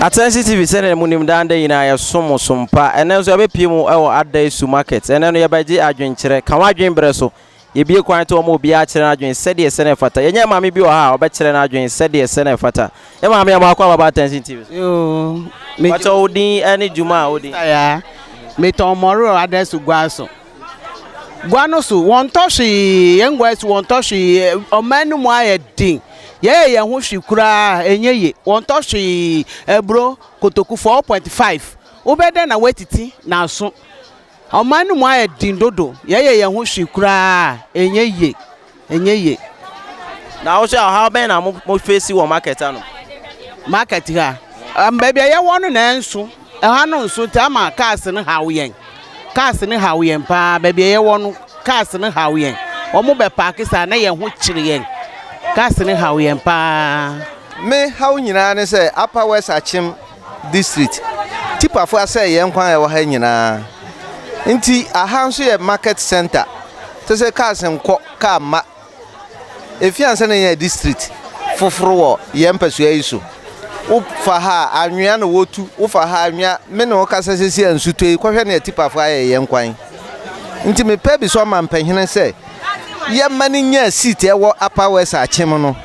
Attention TV, sɛdeɛ munim daa da nyinaa yɛsom som pa. Ɛnɛ nso yɛbɛpie mu ɛwɔ Adaisu Market. Ɛnɛ no yɛbɛgye adwenkyerɛ ka w'adwen berɛ so. Yɛbie kwan to ɔma obiara kyerɛ n'adwen sɛdeɛ sɛ ɛfata. Yɛnyɛ maame bi wɔ ha a ɔbɛkyerɛ n'adwen sɛdeɛ sɛ ɛfata. Yɛ maame a moakɔ ababa Attention TV so. Yoo. Wakyɛ wo din ne dwuma a wodi. Ya. Metɔn mmɔre wɔ Adaisu gua so. Gua no so, wɔntɔ hwee, yɛn gua so wɔntɔ hwee. Ɔman no mu ayɛ den. Yɛyɛ yɛn ho hwee koraa, ɛnyɛ ye. Wɔntɔ hwee. Aburo kotoku 4.5. Wobɛdɛn na woatiti n'aso. Ɔman no mu ayɛ den dodo. Yɛyɛ yɛn ho hwee koraa, ɛnyɛ ye. Ɛnyɛ ye. Na wo sɛ ɔhaw bɛn na mo face wɔ market ano? Market ha. Baabi a yɛwɔ no na ɛnso. Ɛha no nso nti ama cars no haw yɛn. Cars no haw yɛn paa. Baabi a yɛwɔ no, cars no haw yɛn. Wɔn bɛ park saa na yɛn ho kyerɛ yɛn. Cars no haw yɛn paa. Me haw nyinaa ne sɛ Upper West Akyem District tipafo asɛ yɛn kwan a ɛwɔ ha nyinaa, nti aha nso yɛ market center te sɛ cars nkɔ car mma. Efi ansa na yɛn district foforo wɔ yɛn mpasua yi so. Wofa ha a, anwea na wotu. Wofa ha, anwea. Me ne wo kasa sisi a, nsuto yi kɔhwɛ ne tipafo ayɛ yɛn kwan. Nti mepɛ bi so ama mpanyini sɛ yɛma no nya seat ɛwɔ Upper West Akyem no.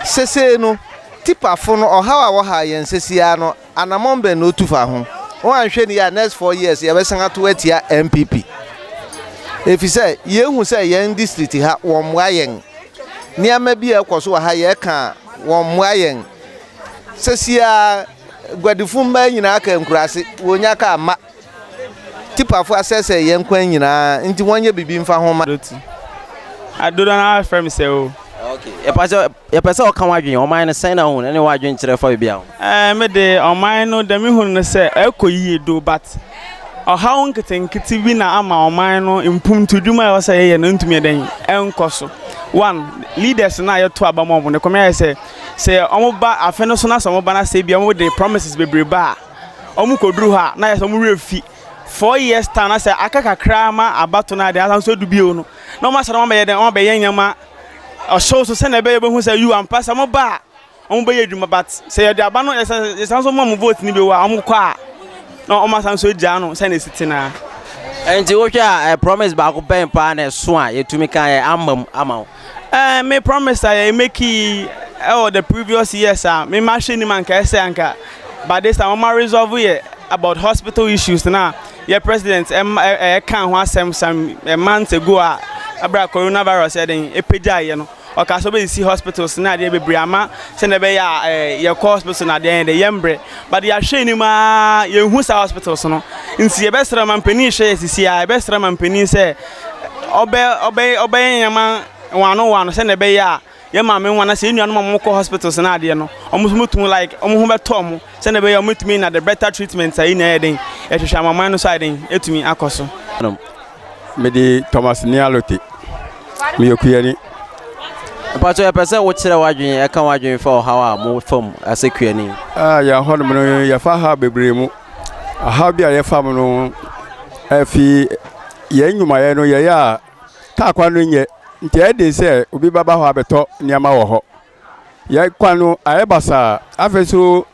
Sesei no tipafo no, ɔhaw a wɔha yɛn sesia no, anammɔn bɛn na otu fa ho? Wɔanhwɛ ni a, next 4 years yɛbɛsan ato atia NPP, ɛfiri sɛ yɛhu sɛ yɛn district ha, wɔn mmoa yɛn. Nneɛma bi a ɛkɔ so wɔ ha, yɛka a, wɔn mmoa yɛn. Sesia guadifo mmaa nyinaa ka nkuraase, wɔnya kaa ma tipafo asɛsɛ yɛn kwan nyinaa, nti wɔnyɛ biribi mfa ho ma. Doti. Adodo na afrɛ me sɛ o. Okay. Yɛpɛ sɛ ɔka w'adwen ɔman no sɛn na wohu ne w'adwen kyerɛ fa biribi a ho. Me de, ɔman no dɛm ihu no sɛ ɛkɔ yie do, but ɔhaw nketenkete bi na ama ɔman no mpuntu dwuma a ɛwɔ sɛ yɛyɛ no ntumi yɛ dɛn ɛnkɔ so. One, leaders na yɛto aba ma ɔmo no kɔmi ayɛ sɛ ɔmo ba afe no so na sɛ ɔmo ba na sɛ ebi ɔmo de promises bebree ba a, ɔmo kɔduru hɔ a na yɛ sɛ ɔmo werɛ fi. 4 years time na sɛ aka kakra ma abato no adeɛ asan so edu bio no na ɔmo asɛ ɔmo abɛyɛ dɛn, ɔmo abɛyɛ nneɛma ɔhyɛw so sɛnea ɛbɛyɛ bɛhu sɛ you ampa sɛ ɔmo ba a, ɔmo bɛyɛ adwuma. But sɛ yɛde aba no, yɛsan yɛsan so ma ɔmo vote ni bi wɔ a, ɔmo kɔ a na ɔmo asan so gyaa no sɛnea esi te naa. Nti wohwɛ a, promise baako bɛn paa na ɛso a yɛtumi ka yɛ ama mu ama wo? Me promise a yɛ make ɛwɔ the previous years a me ma hwɛ nim anka ɛsɛ anka but this time ɔma resolve yɛ about hospital issues na yɛ president ɛma ɛka ho asɛm some months ago a abira coronavirus yɛ den epagya yɛ no, ɔka sɛ ɔbɛsisi hospitals na adeɛ bebree ama sɛnea ɛbɛyɛ a yɛkɔ hospital na adeɛ yɛn de yɛn mbrɛ, but yɛahwɛ anim aa yɛnhu saa hospitals no. Nti yɛbɛsrɛ ma mpanin hwɛ yɛ sisi a, yɛbɛsrɛ ma mpanin sɛ ɔbɛyɛ nneɛma wano wano sɛnea ɛbɛyɛ a yɛn maame nwa na sɛ yɛn nuanom a wɔkɔ hospitals na adeɛ no, wɔn nso mutumi like wɔn ho bɛtɔ wɔn sɛnea ɛbɛyɛ a wɔtumi na the better treatment a yɛn nyinaa yɛ den yɛhwehwɛ amaman no so ayɛ den etumi akɔ so. Mede Thomas Nialote, meyɛ kuani. Mpatɔ, yɛpɛ sɛ wokyerɛ w'adwen, ɛka w'adwen fa ɔhaw a mo fam asɛ kuani. Ah, yɛn hɔnom no yɛfa ha bebree mu. Ahaw bi a yɛfa mu no ɛfi yɛn nnwumayɛ no yɛyɛ a kaa kwan no nyɛ, nti ɛyɛ den sɛ obi bɛba hɔ abɛtɔ nneɛma wɔ hɔ. Yɛn kwan no ayɛ basaa. Afei so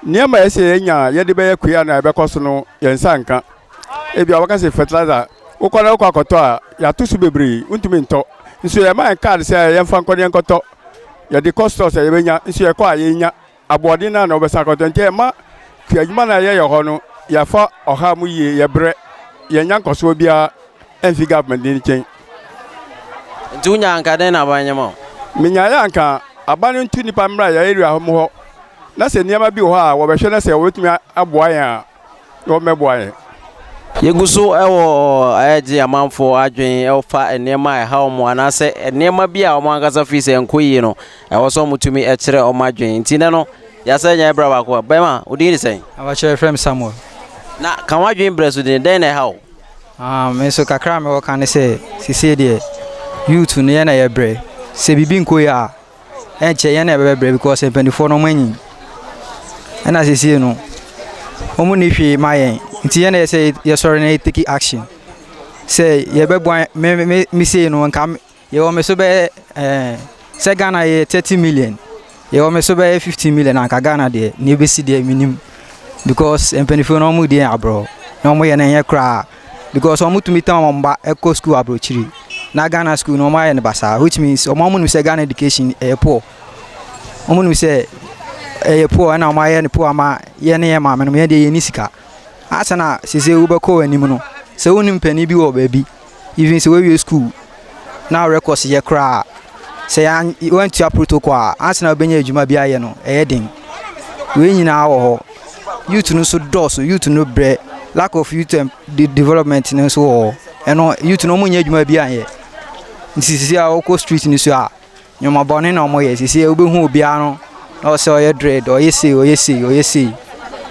nneɛma a ɛsɛ yɛnya yɛde bɛyɛ kua no a ɛbɛkɔ so no, yɛn nsa nka. Ebi a wɔka sɛ fertilizer, wokɔ na wokɔ akɔtɔ a, yɛato so bebree, wontumi ntɔ. Nso yɛma yɛn card sɛ yɛmfa nkɔ ne yɛnkɔtɔ, yɛde kɔ stores a yɛbɛnya, nso yɛkɔ a yɛnya aboɔden no a na wɔbɛsan akɔtɔ. Nti ɛma kua adwuma no a yɛyɛ hɔ no, yɛafa ɔhaw mu yie, yɛbrɛ, yɛnya nkɔsoɔ biara ɛmfi government no nkyɛn. Nti wonya anka dɛn na aban nyɛ ma wo? Menyaeɛ anka aba no ntu nnipa mmra yɛ area hɔ mu hɔ, na sɛ nneɛma bi wɔ hɔ a wɔbɛhwɛ na sɛ wɔbɛtumi aboa yɛn a, na wɔmmɛboa yɛn. Yɛgu so wɔ ɛgye amanfoɔ adwen ɛfa nneɛma a ɛha wɔn anaasɛ nneɛma bi a wɔn ankasa firi sɛ nkɔ yie no, ɛwɔ sɛ wɔtumi kyerɛ wɔn adwen. Nti nɛ no yɛasɛ nyɛ berɛ baako a bɛrima, wo din de sɛn? Abakyerɛ, frɛ me Samuel. Na ka w'adwen berɛ so din, dɛn na ɛha wo? Ah, me nso kakra a mewɔ ka ne sɛ seesei deɛ youth no yɛn na yɛbrɛ. Sɛ biribi nkɔ yie a, ɛnkyɛ yɛn na yɛbɛbrɛ because mpanimfoɔ no wɔn anyin. Ɛna seesei no wɔn nni hwee ma yɛn, nti yɛn na yɛ sɛ yɛsɔre na yɛ take action sɛ yɛbɛboa. Me sei no nka yɛwɔ me so bɛyɛ sɛ Ghana yɛ 30 million, yɛwɔ me so bɛyɛ 15 million, anka Ghana deɛ nea ebesi deɛ menim. Because mpanimfoɔ no wɔn di yɛn aborɔ na wɔn yɛ no ɛnyɛ koraa because wɔn tumi tɔn wɔn ba ɛkɔ school aburokyiri na Ghana school no wɔn ayɛ no basaa which means wɔn wɔn nim sɛ Ghana education ɛyɛ poor wɔn nim sɛ ɛyɛ poor ɛna wɔn ayɛ no poor ama yɛn ne yɛn maame no yɛn deɛ yɛn ni sika asa na sese wobɛkɔ wɔn anim no sɛ wonim panin bi wɔ baabi even sɛ woawie school na wo records yɛ koraa a, sɛ yɛan woantua protocol a, ansa na wobɛnya adwuma bi ayɛ no, ɛyɛ den. Wei nyinaa wɔ hɔ. Youth no nso dɔɔso, youth no brɛ. Lack of youth em de development no nso wɔ hɔ. Ɛno youth no wɔnnya adwuma bi anyɛ. Nti sisi a wokɔ street no so a, Nneɛma bɔne na wɔyɛ. Seesei wobɛhu obiara no na ɔsɛ ɔyɛ dread, ɔyɛ sei, ɔyɛ sei, ɔyɛ sei.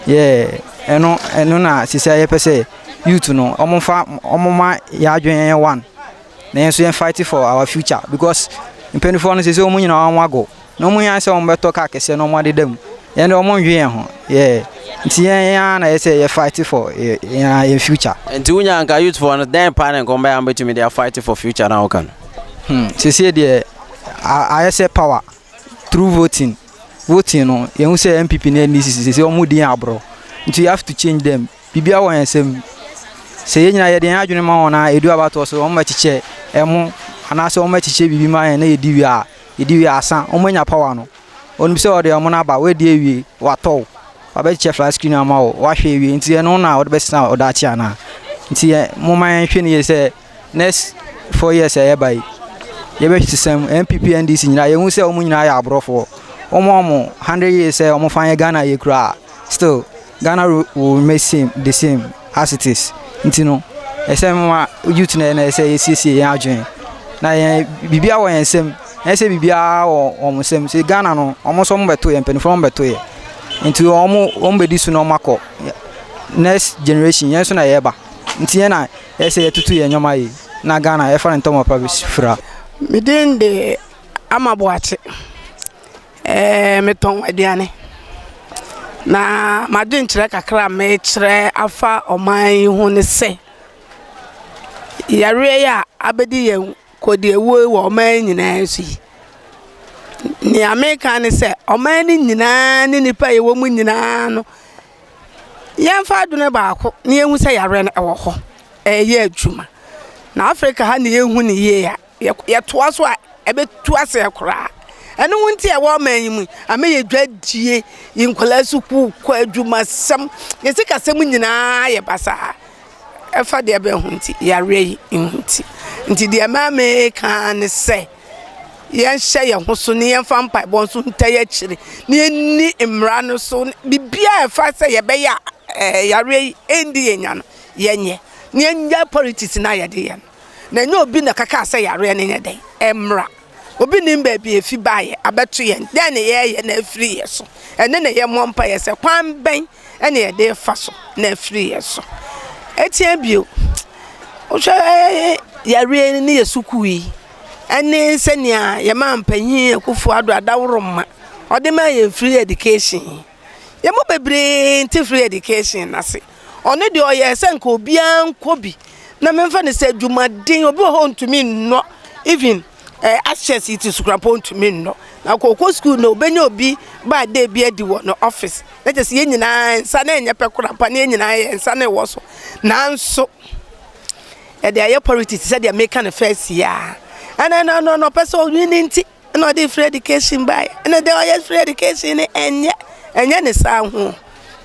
Yeah, ɛno ɛno na seesei yɛpɛ sɛ youth no wɔmfa wɔmma yɛn adwene nyɛ one na yɛn nso yɛn fight for our future because mpanimfoɔ no seesei wɔn nyinaa wɔn ago na wɔn hia sɛ wɔbɛtɔ kaa kɛseɛ na wɔn adeda mu. Yɛn deɛ wɔn nnwen yɛn ho. Yeah, nti yɛn yɛn ara na yɛ sɛ yɛ fight for yɛn yɛn future. Nti wonya anka youth foɔ no dɛn paa ne nkɔm bɛyɛ a wɔbɛtumi de a fight for future no a woka no? Hmm, seesei deɛ ayɛ sɛ power through voting. Voting no, yɛhu sɛ NPP ne NDC seesei wɔn di yɛn aborɔ. Nti you have to change them. Biribiara wɔ yɛn nsam. Sɛ yɛn nyinaa yɛde yɛn adwene ma wɔn a, edu abatoɔ so wɔn bɛkyekyɛ ɛmo anaasɛ wɔn bɛkyekyɛ biribi ma yɛn na yɛdi wie a, yɛdi wie a asa. Wɔn anya power no. Onim sɛ ɔde ɔmo no aba, woadi awie, watɔ wo, wabɛkyekyɛ flat screen ama wo, wahwɛ awie, nti ɛno na wode bɛsesa wo daakye anaa? Nti yɛ, momma yɛnhwɛ no yie sɛ next 4 years a ɛreba yi, yɛbɛsesa mu, NPP, NDC nyinaa, yɛhu sɛ wɔn nyinaa yɛ aborɔfoɔ. Wɔn a wɔn 100 years sɛ wɔn fa nyɛ Ghana yie koraa, still Ghana will remain same, the same as it is. Nti no, ɛsɛ mma youth na ɛna ɛsɛ yɛsiesie yɛn adwene na yɛn biribiara wɔ yɛn nsam. Ɛnyɛ sɛ biribiara wɔ wɔn nsam. Sɛ Ghana no, wɔn nso wɔn bɛto yɛn, mpanimfoɔ wɔn bɛto yɛn. Nti wɔn wɔn bɛdi so na wɔn akɔ. Next generation yɛn nso na yɛreba. Nti yɛn na ɛsɛ yɛtutu yɛn nneɛma yie na Ghana yɛfa ne ntɔmɔ pa bi fira. Me din de Ama Boakye. Ɛɛ metɔn aduane. Na m'adwenkyerɛ kakra a merekyerɛ afa ɔman yi ho ne sɛ, yareɛ yi a abɛdi yɛn kɔdiawuo wɔ ɔman yi nyinaa so yi, nea mereka ne sɛ, ɔman no nyinaa ne nnipa a yɛwɔ mu nyinaa no, yɛmfa adwene baako na yɛnhu sɛ yareɛ no ɛwɔ hɔ, ɛreyɛ adwuma. Na Africa ha na yɛnhu no yie a. Yɛtoa so a, ɛbɛtu aseɛ koraa. Ɛno ho nti a ɛwɔ ɔman yi mu yi, ama yɛ dwadie, yɛ nkwadaa sukuu kɔ, adwumasɛm, yɛ sikasɛm nyinaa yɛ basaa. Ɛfa deɛ bɛn ho nti? Yareɛ yi ho nti. Nti deɛ ɛma meka ara ne sɛ, yɛnhyɛ yɛn ho so na yɛmfa mpaebɔ nso nta yɛn akyire na yɛnni mmara no so. Biribiara a ɛfa sɛ yɛbɛyɛ a yareɛ yi ɛndi yɛn nya no, yɛnyɛ. Na yɛnnyae politics no a yɛde yɛ no. Na ɛnyɛ obi na ɛkɛkaa sɛ yareɛ no nyɛ dɛn? Ɛmmra. Obi nnim baabi a ɛfi baeɛ abɛto yɛn. Dɛn na yɛreyɛ na afiri yɛn so? Ɛno na yɛmmɔ mpaeɛ sɛ kwan bɛn na yɛde refa so na afiri yɛn so. Ɛtia bio, wohwɛ yareɛ yi ne yɛ sukuu yi ɛne sɛnea yɛn mampanyin Akufo Addo adaworoma ɔde maa yɛn free education yi. Yɛn mu bebree nte free education no ase. Ɔno deɛ ɔyɛɛ sɛ nka obiara nkɔ bi na memfa no sɛ adwumaden obi wɔ hɔ ntumi nnɔ even eh, access yi ti sukuu mpo ntumi nnɔ na kɔkɔ sukuu na obɛnya obi ba day bi adi wɔ no office na kyɛ sɛ yɛn nyinaa nsa na ɛnyɛ pɛ kora mpa na yɛn nyinaa yɛ nsa na ɛwɔ so nanso ɛde ayɛ politics sɛdeɛ meka no first yi a ɛna ɛna ɛna ɔpɛ sɛ ɔnwi ne nti Ɛna ɔde free education baeɛ. Ɛna deɛ ɔyɛ free education no ɛnyɛ ɛnyɛ ne saa ho.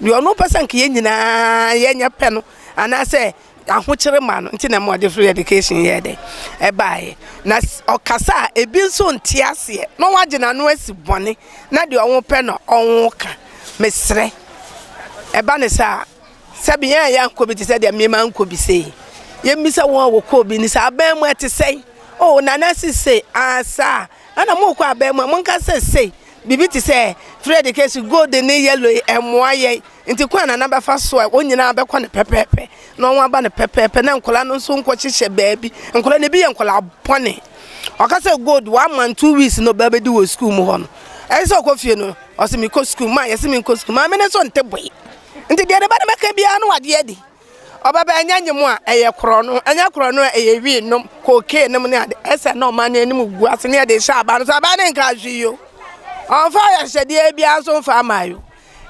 Deɛ ɔno pɛ sɛ nka yɛn nyinaa yɛnyɛ pɛ no anaasɛ ahokyere ma no nti na ɛma ɔde free education yɛɛ dɛ ɛbaeɛ. Na ɔkasa a ebi nso nte aseɛ na wagye n'ano asi bɔne na deɛ ɔho pɛ na ɔho ka. Mesrɛ ɛba ne saa sɛbi yɛn a yɛankɔ bi te sɛ deɛ me mankɔ bi sei. Yɛmmisa wɔn a wɔkɔɔ bi no sɛ aban mu ɛte sɛn? Oh, Nana se sei, ah, saa. Ɛna mokɔ aban mu a, monka sɛ sei. Biribi te sɛ free education, gold ne yellow yi, ɛmmoa yɛn. Nti kwan a Nana bɛfa so a wɔn nyinaa bɛkɔ no pɛpɛɛpɛ, na wɔn aba no pɛpɛɛpɛ, na nkwadaa no nso nkɔhyehyɛ baabi. Nkwadaa no, ebi yɛ nkwadaa bɔne. Ɔka sɛ gold, one month, 2 weeks na ɔbɛ bɛdi wɔ sukuu mu hɔ no. Ɛsɛ sɛ ɔkɔ fie no, ɔse mekɔ sukuu, ma yɛse menkɔ sukuu. Maame no nso nte boe. Nti deɛ ne ba no bɛka biara no wagye adi. Ɔbɛba ɛnyɛ nyem a ɛyɛ korɔno, ɛnyɛ korɔno a ɛyɛ wii nom, cocaine nom ne ade. Ɛsɛ na ɔman no anim gu ase ne yɛde hyɛ aban no so. Aban no nka hwee o. Ɔmfa ahyehyɛdeɛ biara nso mfa ama yo.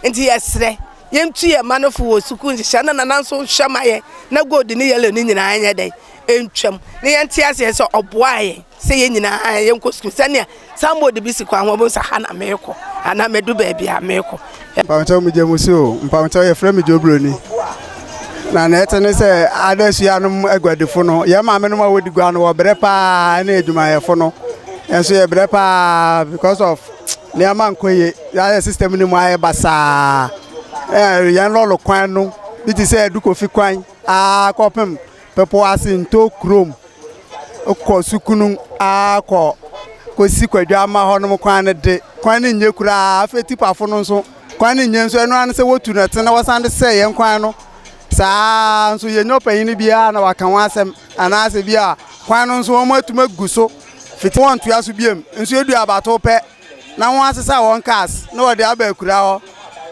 Nti yɛsrɛ. Yɛntu yɛn mma no fo wɔ sukuu nhyehyɛe na nana nso nhwɛ ma yɛn na gold ne yellow no nyinaa nyɛ dɛn ntwam na yɛnte aseɛ sɛ ɔboaa yɛn sɛ yɛn nyinaa yɛnkɔ sukuu sɛnea sanbɔɔd bi si kwan ho ɔbɛhu sɛ ha na merekɔ anaa madu baabi a merekɔ. Mpamokyɛw megye mo so o. Mpamokyɛw yɛfrɛ me Joe Broni. Na nea ɛte ne sɛ adasua nom aguadifo no, yɛn maame nom a wɔdi gua no wɔbrɛ paa ne adwumayɛfo no nso yɛbrɛ paa because of nneɛma nkɔ yie. Yɛayɛ system no mu ayɛ basaa. Yɛn lɔɔre kwan no bi te sɛ Adukofi kwan aa kɔpem Bepɔw ase Nto kurom kɔ Sukunu aa kɔ kɔsi Kwadwo hɔ nom kwan no de, kwan no nye koraa. Afei tipafo no nso, kwan no nye nso ɛno ara ne sɛ wotu no ɛte na wɔsan de sɛe yɛn kwan no. Saa nso yɛnyɛ ɔpanyin biara na waka ho asɛm anaasɛ bi a kwan no nso wɔn atumi agu so fiti wɔn ntoa so biom nso edu abatow pɛ na wɔasesa wɔn cars na wɔde aba akura hɔ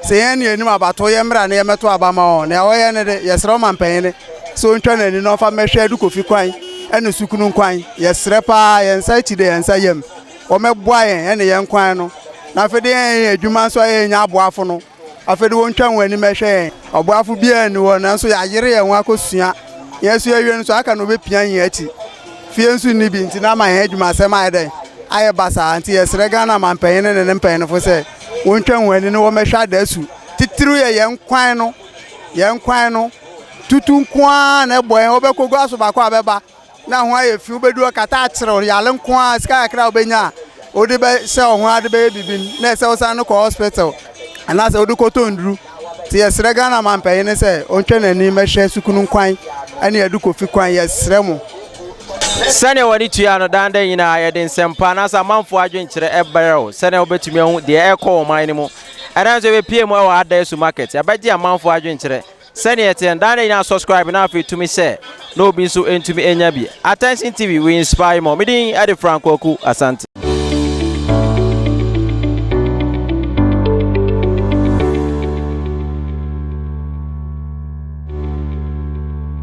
sɛ yɛn ne anim abatow yɛn mmra na yɛmmɛto aba ma wɔn. Nea wɔyɛ no de, yɛsrɛ ɔmampanyin sɛ ɔntwa n'ani na ɔmfa mmɛhwɛ Adu Kofi kwan ne Sukunu kwan. Yɛsrɛ paa, yɛn nsa akyi de yɛn nsa yam, wɔmmɛboa yɛn ne yɛn kwan no. Na afei de yɛn yɛn adwuma nso a yɛnya aboafo no, afei de wɔntwa wɔn ani mmɛhwɛ yɛn. Ɔboafo biara nni hɔ, nanso yɛayere yɛn ho akɔsua. Yɛn nso yɛawie no nso, aka na ɔbɛpia yɛn akyi. Fie nso nni bi nti na ama yɛn adwumasɛm ayɛ dɛn? Ayɛ basaa. Nti yɛsrɛ Ghana mampanyin ne ne mpanyinfo sɛ wɔntwa wɔn ani na wɔmmɛhwɛ adasu. Titiriw yɛ yɛn kwan no, yɛn kwan no tutu nko ara na ɛbɔ yɛn. Wobɛkɔ gua so baako a bɛba na ho ayɛ fi, wobɛdu hɔ kata akyerɛw, yare nko ara, sika kakra a wobɛnya a wode bɛhyɛ wo ho ade bɛyɛ biribi na ɛsɛ wosan no kɔ hospital anaasɛ wode kɔtɔ nnuru. Nti yɛsrɛ Ghana mampanyin no sɛ ɔntwa n'ani mmɛhwɛ Sukunu kwan ne Adu Kofi kwan, yɛsrɛ mo. Sɛnea w'ani tua no, daa da nyinaa yɛde nsɛmpa anaasɛ amanfoɔ adwenkyerɛ brɛ wo sɛnea wobɛtumi ahu deɛ ɛrekɔ wɔ ɔman no mu. Ɛnnɛ nso yɛbɛpue mu wɔ Adaesu Market, yɛabɛgye amanfoɔ adwenkyerɛ sɛnea ɛteɛ no. Daa da nyinaa subscribe na afei tumi share na obi nso ntumi nya bi. Attention TV, we inspire more. Me din de Frank Kwaku Asante.